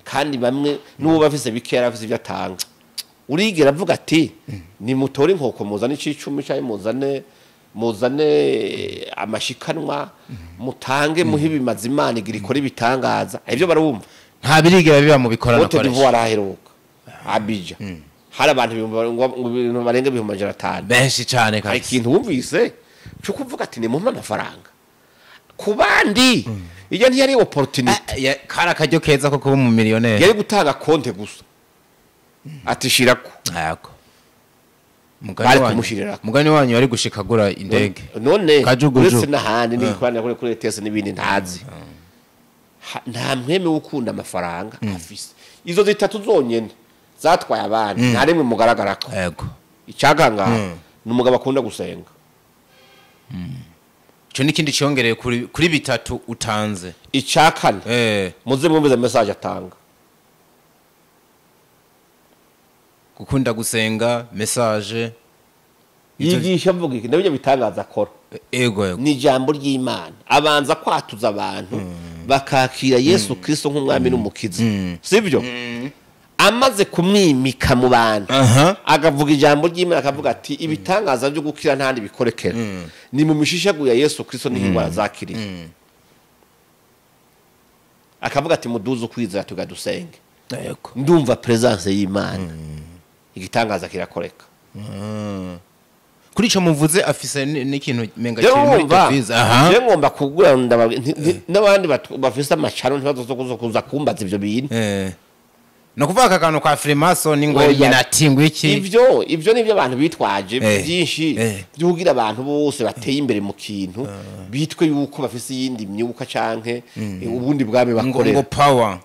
kandi bamwe n'uwo bafise bike yari afise ibyo atanga. Urigera avuga ati nimutore inkoko muzane icicumi, cyangwa muzane amashikanwa mutange muhe ibimazi Imana igira ikora ibitangaza? Ibyo barumva? Nta birigera biba mu bikorana Cote akoresha. d'Ivoire aheruka Abidjan, hari abantu ibihumbi barenga 500,000. Benshi cane Hari kabisa. ikintu wumvise cyo kuvuga ati nimumpe amafaranga ku bandi? Iyo ntiyari opportunity? Ah, kari akaryo keza ko kuba umumiliyoneri. Yari gutanga konte gusa ati shirako. Yego. Mugani Bari wanyu, kumushirirako. mugani wanyu yari gushika agura indege. None Kajugujugu. uretse n'ahandi n'ikoraniro kuri ETS n'ibindi ntazi, nta mweme wo gukunda amafaranga afise. Izo zitatu zonyene zatwaye abandi, nta rimwe mugaragarako. Icyaganga ni umugabo akunda gusenga. Ico n'ikindi cyongereye kuri bitatu utanze. Icya kane, muze mwumvize message atanga. Gukunda gusenga, message. Yigisha avuga iki? Nabyo bitangaza akora Ego. ni ijambo ry'Imana. Abanza kwatuza abantu bakakira Yesu Kristo nk'umwami n'umukiza, sibyo? Amaze kumwimika mu bantu, akavuga ijambo ry'Imana, akavuga ati ibitangaza byo gukira ntandi bikorekera ni mu mishishagu ya Yesu Kristo, niho indwara zakiriye. Akavuga ati muduze ukwizera tugadusenge, ndumva presence y'Imana, igitangaza kirakoreka. Kuri ico muvuze, afise n'ikintu menga Rero kiri muri urumva, devise. Je ngomba kugura n'abandi bafise amacano ntibazo kuza kumbaza ivyo bintu. No kuvuga aka kantu kwa Freemason ngo Oya. Illuminati ngo iki? Ivyo nivyo abantu bitwaje byinshi byugira abantu bose bateye imbere mu kintu bitwe yuko bafise iyindi myuka canke ubundi bwami Ngo bakorera. Power.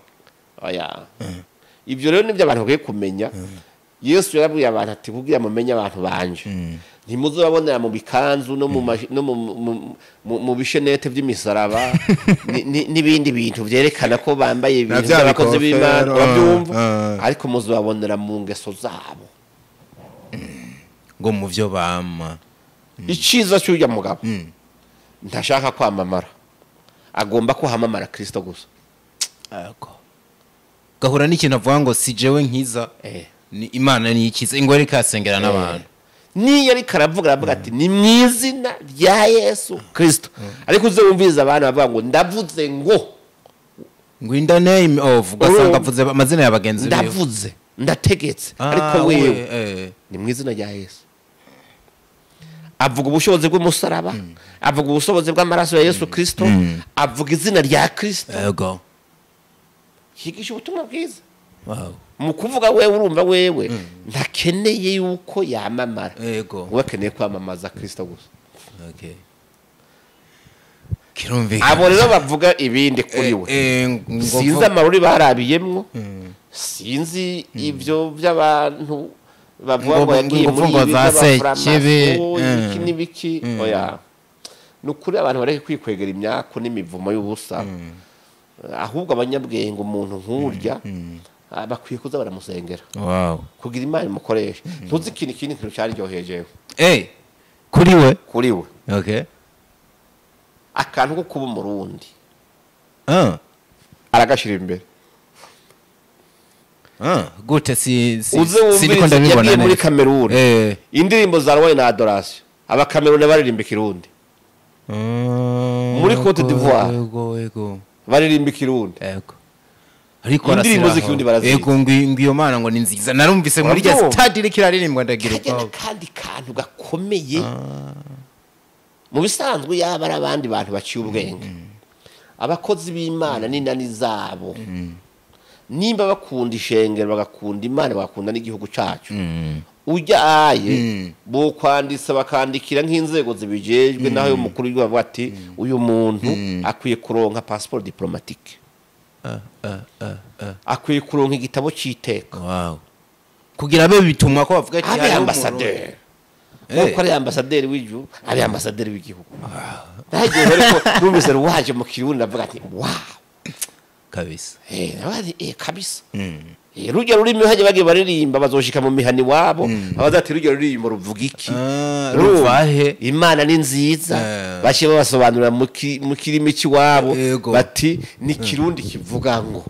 Oya, ivyo rero nivyo abantu bakwiye kumenya. Yesu yarabwiye abantu ati kugira mumenye abantu banje, ntimuzobabonera mu bikanzu no mu no mu bishenete vy'imisaraba n'ibindi bintu vyerekana ko bambaye ibintu Na vya by'abakozi b'Imana, bikofero, urabyumva? Ariko muzobabonera mu ngeso zabo. Ngo mu vyo bama. Iciza cy'urya mugabo, ntashaka kwamamara, agomba ko hamamara Kristo gusa. Yego. Gahura n'ikintu avuga ngo si jewe nkiza, ni Imana niyikiza, ingore ikasengera n'abantu. Niyo ariko aravuga ati ni mu izina rya Yesu Kristo, ariko uze wumviriza abantu bavuga ngo ndavuze ngo Ngo in the name of, ugasanga avuze amazina ya bagenzi biwe. Ndavuze, ndategetse, ariko wewe ni mu izina rya Yesu. Avuga ubushobozi bw'umusaraba, avuga ubushobozi bw'amaraso ya Yesu Kristo, avuga izina rya Kristo. Yego. Yigisha ubutumwa bwiza. Wow. Mu kuvuga wewe urumva wewe ntakeneye yuko yamamara. Yego. We akeneye kwamamaza Kristo gusa. Okay. Kirumvikana. Abo rero bavuga ibindi kuri we. Sinzi amaruri barabiyemwo. Sinzi ibyo by'abantu bavuga ngo yagiye muri ibi n'ibiki. Oya. Nukuri abantu bareke kwikwegera imyako n'imivumo y'ubusa. Ahubwo abanyabwenge umuntu nkurya bakwiye kuza baramusengera. Wow. Kugira Imana imukoreshe. Ntuzi ikintu kintu cyaryohejewe. Kuri we? Kuri we. Okay. Akantu ko kuba umurundi. Aragashira imbere. Gute si ndiko ndabibona muri Cameroon. Indirimbo za Rwanda na Adoration. Aba Cameroon baririmba ikirundi. Muri Cote d'Ivoire. Yego. Baririmba ikirundi. Yego. Ariko indirimbo z'ikirundi barazizi. Yego, ngiyo mana ngo ni nziza. Narumvise muri rya stade iriko iraririmbwa ndagira ubwoba. Kandi kantu gakomeye. Mu bisanzwe yaba ari abandi bantu baciye ubwenge. Abakozi b'Imana n'inani zabo. Nimba bakunda ishengero bagakunda Imana bagakunda n'igihugu cacu. Ujya aye bo kwanditsa bakandikira nk'inzego zibijejwe naho yo mukuru w'igihugu ati uyu muntu akwiye kuronka passeport diplomatique. Akwiye kuronka igitabo c'iteka. Wow. Kugira abe bitumwa ko bavuga ati ari ambassadeur. Uko ari ambassadeur w'igihugu, ari ambassadeur w'igihugu. Nagiye ariko numvise ruwaje mu Kirundi ndavuga ati wow. Kabisa. Nabazi kabisa. Rujya rurimi haje bagiye baririmba bazoshika mu mihani wabo, abazati rujya rurimo ruvuga iki? Ruvahe? Imana ni nziza. Bashe babasobanurira mu kirimi cy'iwabo bati ni Kirundi kivuga ngo.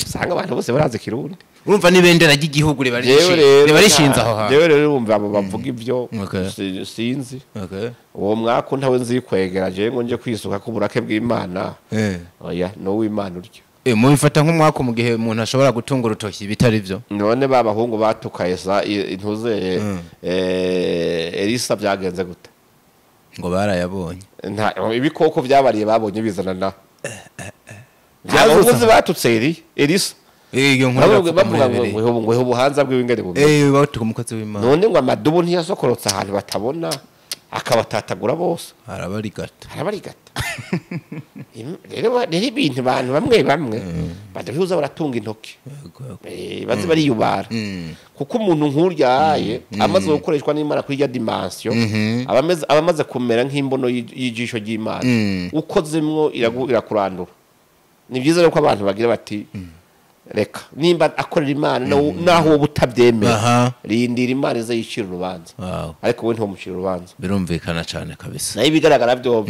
Usanga abantu bose barazi Kirundi. Urumva n'ibendera ry'igihugu ribarishinze aho hantu. Jewe rero urumva abo bavuga ibyo sinzi. Uwo mwako ntawe nzi kwegera je ngo nje kwisuka ku burake bw'Imana. Oya, no w'Imana uryo. Mubifata nk'umwako mu gihe umuntu ashobora gutunga urutoki bitari byo. None babahungu batukaye sa intuze Elisa byagenze gute? Ngo barayabonye. Nta ibikoko byabariye babonye bizana na. Byabahungu batutse Elisa. Iyo nkuru bavuga ngo ubuhanza bw'ingene bumwe. Batuka umukozi w'Imana. None ngo amadubu ntiyasokorotse ahantu batabona akabatatagura bose. Arabarigata. Arabarigata. Rero ibintu abantu bamwe bamwe badahuza baratunga intoki. Bazi bariyubara. Kuko umuntu nkuryaye amaze gukoreshwa n'Imana kuri ya dimension abamaze kumera nk'imbono y'ijisho ry'Imana. Ukozemwo irakurandura. Ni byiza rero ko abantu bagira bati reka nimba akorera Imana naho wowe utabyemera rindira Imana ize yicira urubanza. Ariko we ntiwomucira urubanza. Birumvikana cyane kabisa. Nayo ibigaragara byo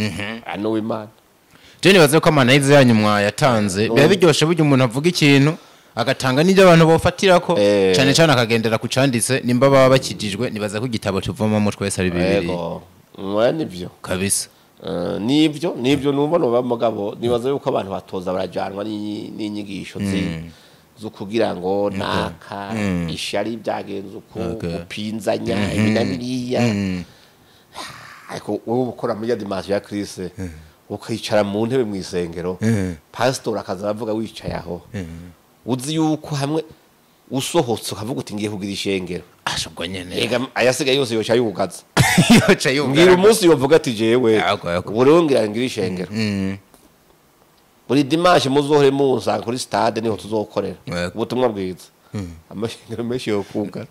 ano w'Imana. Je nibaze ko amanayize yanyu mwayatanze biba biryoshe burya umuntu avuga ikintu agatanga n'ibyo abantu bofatirako cyane cyane akagendera ku canditse nimba baba bakijijwe nibaza ko igitabo tuvomamo twese ari bibiri. Yego. Mwa nibyo. Kabisa. Nibyo numva no bamugabo nibaza yuko abantu batoza barajanwa n'inyigisho zo kugira ngo naka ishari byagenze uko upinzanya ibinabiriya. Ariko wowe ukora muri ya dimension ya Christ ukicara mu ntebe mu isengero pastor akaza avuga wicaye aho uzi yuko hamwe usohotse ukavuga uti ngiye kugira ishengero ashobwa nyene ega ayasigaye yose yoca yugaza yoca yugaza ngira umunsi yovuga ati jewe uburongira ngira ishengero buri dimanche muzohore muza kuri stade niho tuzokorera ubutumwa bwiza amashengero menshi yo kuga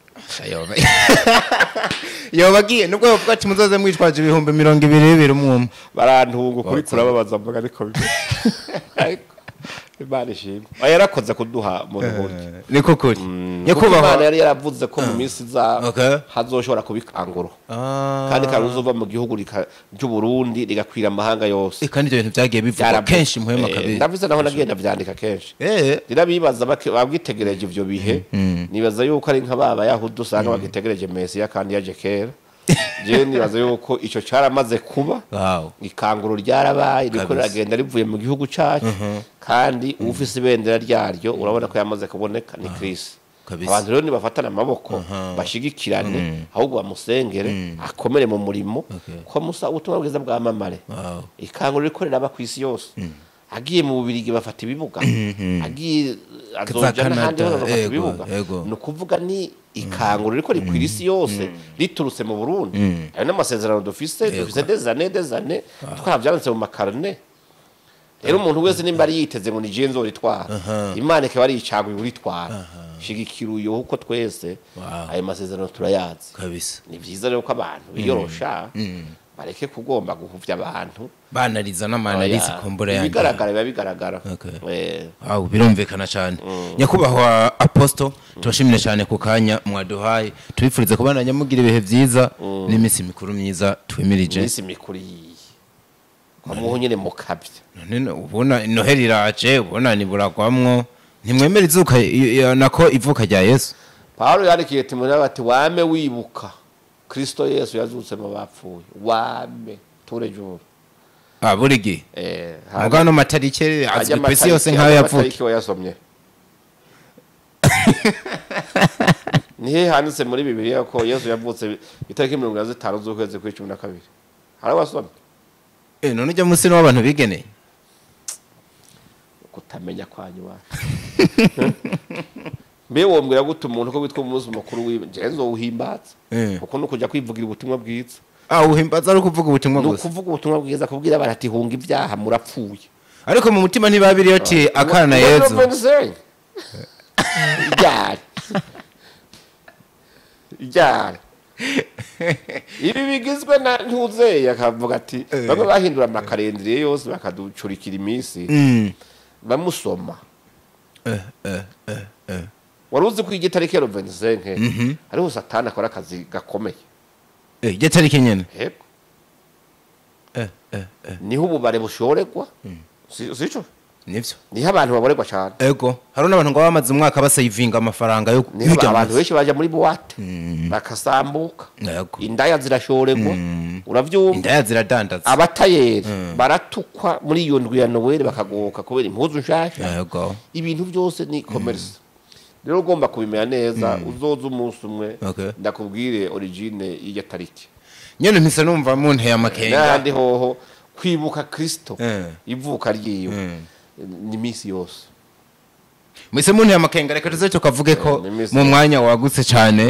yobagiye nubwo bavuga ati muzoze mwitwaje 22,000 umwe barantunga kuri kurababaza mvuga ariko ariko Imana ishimwe yarakoze kuduha mu rubundi niko kuri nyakubahwa Imana yari yaravuze ko mu minsi za hazoshobora kubikanguro kandi karuzova mu gihugu cy'u Burundi rigakwira amahanga yose kandi ibyo bintu byagiye bivugwa kenshi muhema kabiri ndavuze naho nagiye ndavyandika kenshi rirabibaza babwitegereje ivyo bihe nibaza yuko ari nka baba Yahudu usanga bagitegereje Mesiya kandi yaje kera Je nibaza yuko ico caramaze kuba. Wow. Ikanguro ryarabaye riko Kabisa. riragenda rivuye mu gihugu cacu, kandi ufise ibendera ryaryo urabona ko yamaze kuboneka ni Chris. Kabisa. Abantu rero nibafatana amaboko bashigikirane, ahubwo bamusengere akomere mu murimo, ko musa ubutumwa bwiza bwamamare. Wow. Ikanguro riko riraba ku isi yose. Agiye mu Bubirigi bafata ibibuga, agiye azoja Canada, n'ahandi hose bafata ego, ibibuga. ego. Ni ukuvuga ni ikanguro riko rikwira isi yose riturutse mu Burundi. Ayo n'amasezerano dufise, dufise des années des années, twaravyanditse mu makarne. Rero umuntu wese nimba ari yiteze ngo ni je nzoritwara, Imana ikaba ari icaguye uritwara, shigikira uyo, kuko twese Wow. ayo masezerano turayazi. Kabisa. Ni vyiza rero ko abantu biyorosha, bareke kugomba guhuvya abantu Banariza n'amanariza Oya, kumbura yanjye. ibigaragara biba bigaragara. Okay. Eh, Birumvikana cyane. Nyakubahwa Apostle, tubashimire cyane ku kanya mwaduhaye. Tubifurize kubandanya mugira ibihe byiza n'iminsi mikuru myiza twimirije. Iminsi mikuru yiyi kwamuho nyene mukavya. None ubona Noheli iraje, ubona niburagwamwo. Ntimwemera izuka nako ivuka rya Yesu? Paulo yandikiye Timoteyo ati wame wibuka Kristo Yesu yazutse mu bapfuye, wame ture joro. Ah, buri gihe. Eh, Mugabo no matariki azwi ku isi yose nk'ayo yavuka. Amatariki wayasomye nihe handitse muri Bibiliya ko Yesu yavutse itariki 45 z'ukwezi kw'icumi na kabiri? Hari wasomye? Eh, none ujya munsi w'abantu bigeneye. Kutamenya kwanyu wacu. Mbe wombwira gute umuntu ko witwa umunsi mukuru wiwe nje nzowuhimbaza? Kuko no kuja kwivugira ubutumwa bwiza. Ah, uhimbaza ari ukuvuga ubutumwa Ni gusa. ukuvuga ubutumwa bwiza, kubwira abantu ati hunga ibyaha murapfuye. Ariko mu mutima ntibabiriyo ati akana Yezu. Ijyari ijyari ibi bigizwe na ntuzeye akavuga ati bamwe bahindura amakarendiriye yose bakaducurikira iminsi bamusoma. Wari uzi ko igitariki ya 25 hariho Satani akora akazi gakomeye? Iryo tariki nyene. Yego. Niho ububare bushoregwa, sico? Nivyo. Niho abantu baboregwa cyane. Ego, hari n'abantu ngo bamaze umwaka basayivinga amafaranga yo Niho y'urya abantu munsi. benshi baja muri buwate bakasambuka. Yego. Indaya zirashoregwa, uravyumva? Indaya ziradandaza. Abatayeri baratukwa muri iyo ndwi ya Noel, bakagoka kubera impuzu nshasha. Yego. Ibintu byose ni commerce. Rero ugomba kubimenya neza, uzoza umunsi umwe ndakubwire origine y'iryo tariki. Nyene mpise numva munteye amakenga. N'ahandi hoho kwibuka Kristo ivuka ryiwe ni iminsi yose. Mpise munteye amakenga, reka tuze tukavuge ko Ni iminsi mu mwanya wagutse cyane.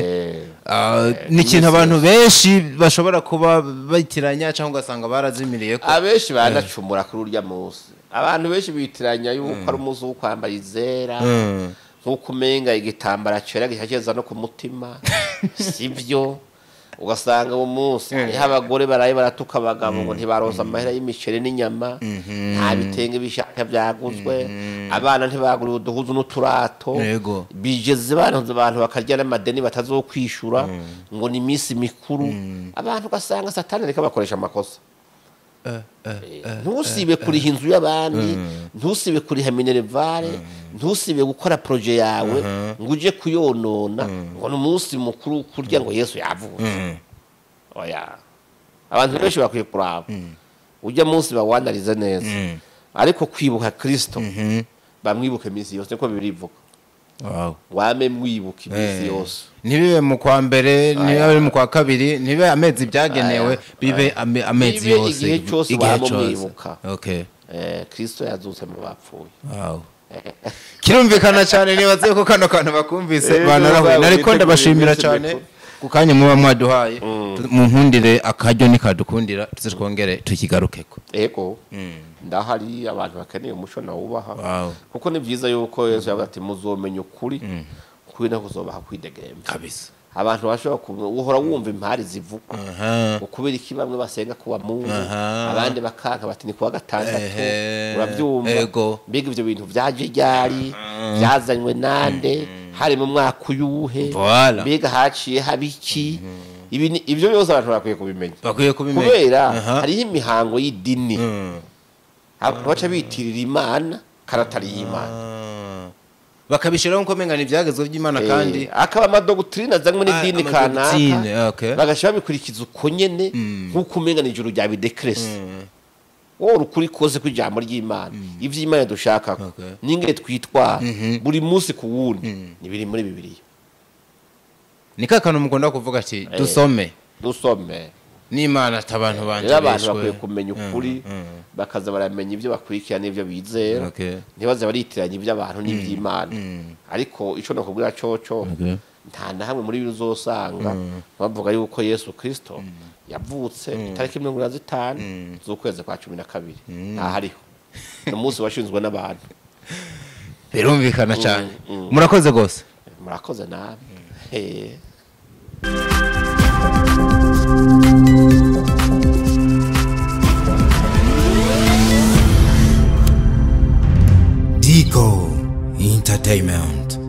Ni ikintu iminsi abantu benshi bashobora kuba bitiranya cyangwa ugasanga barazimiriye ko. Abenshi banacumura kuri urya munsi. Abantu benshi bitiranya yuko ari umunsi wo kwambara izera, nk'uko umenga igitambara cera gihakeza no ku mutima, sivyo? Ugasanga uwo munsi hariho abagore baraye baratuka abagabo ngo ntibaronse amahera y'imiceri n'inyama, nta bitenge bishaka byaguzwe, abana ntibaguriwe uduhuzu n'uturato. Bigeze bantu abantu bakarya n'amadeni batazokwishura ngo ni iminsi mikuru. Abantu ugasanga Satani ariko bakoresha amakosa. Ntusibe kuriha inzu y'abandi, ntusibe kuriha minervare, ntusibe gukora projet yawe ngo uje kuyonona ngo ni umunsi mukuru kurya ngo Yesu yavutse. Oya, abantu benshi bakwiye kuraba ujya munsi bawanarize neza, ariko kwibuka Kristo bamwibuke iminsi yose, niko birivuga. Wow. Wame mwibuka iminsi yose. Ntibibe mu kwa mbere, ntibibe mu kwa kabiri, ntibibe amezi byagenewe, bibe amezi Bibe yose. igihe cyose igihe waba cyose. umwibuka. Okay. Kristo yazutse mu bapfuye. Wow. Kirumvikana cyane, nibaze ko kano kantu bakumvise banarahuye. N'ubwo Nariko witeguye ndabashimira iminsi cyane mikuru. ku kanya muba mwaduhaye. Munkundire akaryo nikadukundira tuze twongere tukigarukeko. Ego, ndahari, abantu bakeneye umuco nawubaha. Wow. Kuko ni byiza yuko Yesu yavuze ati muzomenya ukuri, ukuri nako kuzobaha kwidegemvya. Kabisa. Abantu bashobora uhora wumva impari zivugwa Aha. ukubera iki bamwe basenga kuwa Mungu, Aha. abandi bakanka bati ni kuwa gatandatu. Ehe. Urabyumva? Ego. Mbega ivyo bintu vyaje ryari? Vyazanywe nande? Hari mu mwaka uyuhe? Voilà. Mbega haciye haba iki? Ibi ivyo byose abantu bakwiye kubimenya. Bakwiye kubimenya. Kubera Aha. hariho imihango y'idini abantu baca bitirira Imana kandi atari iy'Imana. Ah. Bakabishiraho nko menga ni ibyagezwe by'Imana, kandi akaba amadoctrine azanywe n'idini amadoctrine, kanaka, bagashyira babikurikiza uko nyene, nk'uko umenga ni ijuru rya bidekrese. Wowe ukuri kose kw'ijambo ry'Imana, ivy'Imana dushaka n'ingene twitwara buri munsi ku wundi, ni biri muri Bibiliya. Ni ka kantu mukunda kuvuga ati dusome. Dusome. N'Imana ati abantu banje Rero abantu bishwe. bakwiye kumenya ukuri, bakaza baramenya ibyo bakurikira n'ibyo bizera, ntibaze baritiranya iby'abantu n'iby'Imana. Ariko ico nakubwira coco, nta na hamwe muri Bibiliya uzosanga bavuga yuko Yesu Kristo yavutse itariki 45 z'ukwezi kwa 12. Ntahariho, ni umunsi washinzwe n'abantu. Birumvikana cyane, murakoze rwose. Murakoze nabi. Dico Entertainment.